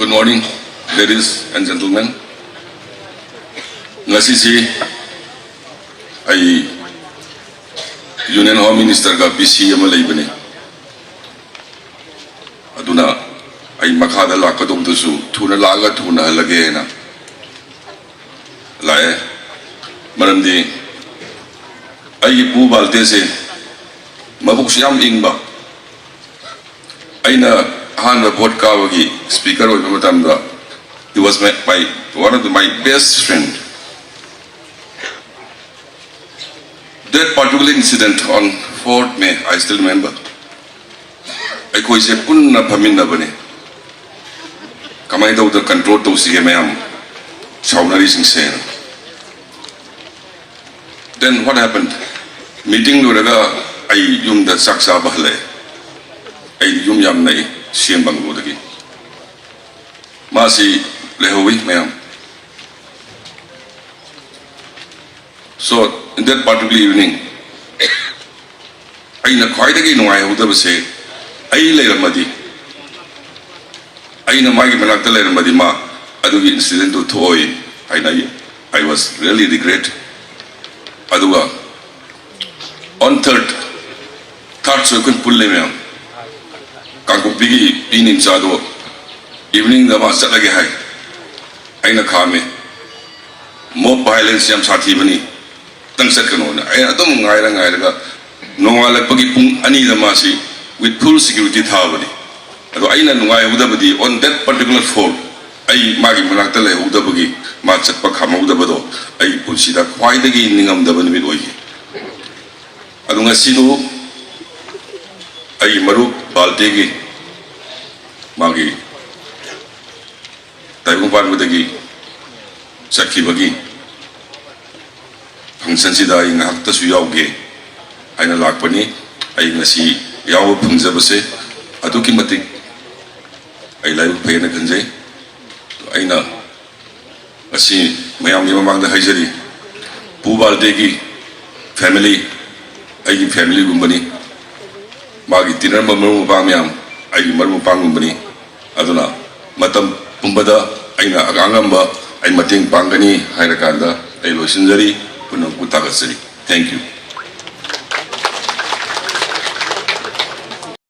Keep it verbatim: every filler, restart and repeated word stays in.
Good morning, ladies and gentlemen. ꯉꯁꯤꯁꯤ ꯑꯩ Union Home Ministerꯒ B C ꯑꯃ ꯂꯩꯕꯅꯤ꯫ ꯑꯗꯨꯅ ꯑꯩ ꯃꯈꯥꯗ ꯂꯥꯛꯀꯗꯧꯕꯗꯨꯁꯨ ꯊꯨꯅ ꯂꯥꯛꯑꯒ ꯊꯨꯅ ꯍꯜꯂꯒꯦꯅ ꯂꯥꯛꯑꯦ꯫ ꯃꯔꯝꯗꯤ ꯑꯩꯒꯤ ꯄꯨ ꯕꯥꯜꯇꯦꯁꯦ ꯃꯕꯨꯛꯁꯨ ꯌꯥꯝ ꯏꯪꯕ꯫ ꯑꯩꯅ ꯑꯍꯥꯟꯕ ꯚꯣꯠ ꯀꯥꯕꯒꯤ speaker ꯑꯣꯏꯕ ꯃꯇꯝꯗ, he was my, my, one of the, my best friend. That particular incident on fourth May, I still remember. ꯑꯩꯈꯣꯏꯁꯦ ꯄꯨꯟꯅ ꯐꯝꯃꯤꯟꯅꯕꯅꯤ꯫ ꯀꯃꯥꯏꯅ ꯇꯧꯗꯅ control ꯇꯧꯁꯤꯒꯦ ꯃꯌꯥꯝ ꯁꯥꯎꯅꯔꯤꯁꯤꯡꯁꯦ? Then what happened? Meeting ꯂꯣꯏꯔꯒ ꯑꯩ ꯌꯨꯝꯗ ꯆꯥꯛ ꯆꯥꯕ ꯍꯜꯂꯛꯑꯦ꯫ ꯑꯩ ꯌꯨꯝ ꯌꯥꯝ ꯅꯛꯏ ꯁꯤ ꯑꯦꯝ ꯕꯪꯒꯂꯣꯗꯒꯤ꯫ ꯃꯥꯁꯤ ꯂꯩꯍꯧꯋꯤ ꯃꯌꯥꯝ꯫ So, in that particular evening, ꯑꯩꯅ ꯈ꯭ꯋꯥꯏꯗꯒꯤ ꯅꯨꯡꯉꯥꯏꯍꯧꯗꯕꯁꯦ, ꯑꯩ ꯂꯩꯔꯝꯃꯗꯤ, ꯑꯩꯅ ꯃꯥꯒꯤ ꯃꯅꯥꯛꯇ ꯂꯩꯔꯝꯃꯗꯤ, ꯃꯥ ꯑꯗꯨꯒꯤ incidentꯗꯨ ꯊꯣꯛꯑꯣꯏ ꯍꯥꯏꯅ ꯑꯩ, I was really regret. ꯑꯗꯨꯒ on third, thirdꯁꯨ ꯑꯩꯈꯣꯏ ꯄꯨꯜꯂꯦ ꯃꯌꯥꯝ꯫ ꯀꯥꯡꯄꯣꯛꯄꯤꯒꯤ ꯄꯤ ꯅꯤꯝꯆꯥꯗꯣ eveningꯗ ꯃꯥ ꯆꯠꯂꯒꯦ ꯍꯥꯏ꯫ ꯑꯩꯅ ꯈꯥꯝꯃꯦ꯫ Mob violence ꯌꯥꯝ ꯁꯥꯊꯤꯕꯅꯤ, ꯈꯤꯇꯪ ꯆꯠꯀꯅꯣꯅ꯫ ꯑꯩ ꯑꯗꯨꯝ ꯉꯥꯏꯔ ꯉꯥꯏꯔꯒ ꯅꯣꯡꯉꯥꯜꯂꯛꯄꯒꯤ ꯄꯨꯡ ꯑꯅꯤꯗ ꯃꯥꯁꯤ with full security ꯊꯥꯕꯅꯤ꯫ ꯑꯗꯣ ꯑꯩꯅ ꯅꯨꯡꯉꯥꯏꯍꯧꯗꯕꯗꯤ, on that particular four, ꯑꯩ ꯃꯥꯒꯤ ꯃꯅꯥꯛꯇ ꯂꯩꯍꯧꯗꯕꯒꯤ, ꯃꯥ ꯆꯠꯄ ꯈꯥꯝꯍꯧꯗꯕꯗꯣ ꯑꯩ ꯄꯨꯟꯁꯤꯗ ꯈ꯭ꯋꯥꯏꯗꯒꯤ ꯅꯤꯡꯉꯝꯗꯕ ꯅꯨꯃꯤꯠ ꯑꯣꯏꯈꯤ꯫ ꯑꯗꯨ ꯉꯁꯤꯗꯨ ꯑꯩꯒꯤ ꯃꯔꯨꯞ ꯕꯥꯜꯇꯦꯒꯤ, ꯃꯥꯒꯤ ꯇꯥꯏꯕꯪ ꯄꯥꯟꯕꯗꯒꯤ ꯆꯠꯈꯤꯕꯒꯤ functionꯁꯤꯗ ꯑꯩ ꯉꯥꯏꯍꯥꯛꯇꯁꯨ ꯌꯥꯎꯒꯦ ꯍꯥꯏꯅ ꯂꯥꯛꯄꯅꯤ꯫ ꯑꯩ ꯉꯁꯤ ꯌꯥꯎꯕ ꯐꯪꯖꯕꯁꯦ ꯑꯗꯨꯛꯀꯤ ꯃꯇꯤꯛ ꯑꯩ ꯂꯥꯏꯕꯛ ꯐꯩ ꯍꯥꯏꯅ ꯈꯟꯖꯩ꯫ ꯑꯩꯅ ꯉꯁꯤ ꯃꯌꯥꯝꯒꯤ ꯃꯃꯥꯡꯗ ꯍꯥꯏꯖꯔꯤ, ꯄꯨ ꯕꯥꯜꯇꯦꯒꯤ family ꯑꯩꯒꯤ familyꯒꯨꯝꯕꯅꯤ, ꯃꯥꯒꯤ ꯇꯤꯟꯅꯔꯝꯕ ꯃꯔꯨꯞ ꯃꯄꯥꯡ ꯃꯌꯥꯝ ꯑꯩꯒꯤ ꯃꯔꯨꯞ ꯃꯄꯥꯡꯒꯨꯝꯕꯅꯤ꯫ ꯑꯗꯨꯅ ꯃꯇꯝ ꯄꯨꯝꯕꯗ ꯑꯩꯅ ꯑꯉꯝꯕ ꯑꯩ ꯃꯇꯦꯡ ꯄꯥꯡꯒꯅꯤ ꯍꯥꯏꯔꯀꯥꯟꯗ ꯑꯩ ꯂꯣꯏꯁꯤꯟꯖꯔꯤ꯫ ꯄꯨꯝꯅꯃꯛꯄꯨ ꯊꯥꯒꯠꯆꯔꯤ꯫ Thank you꯫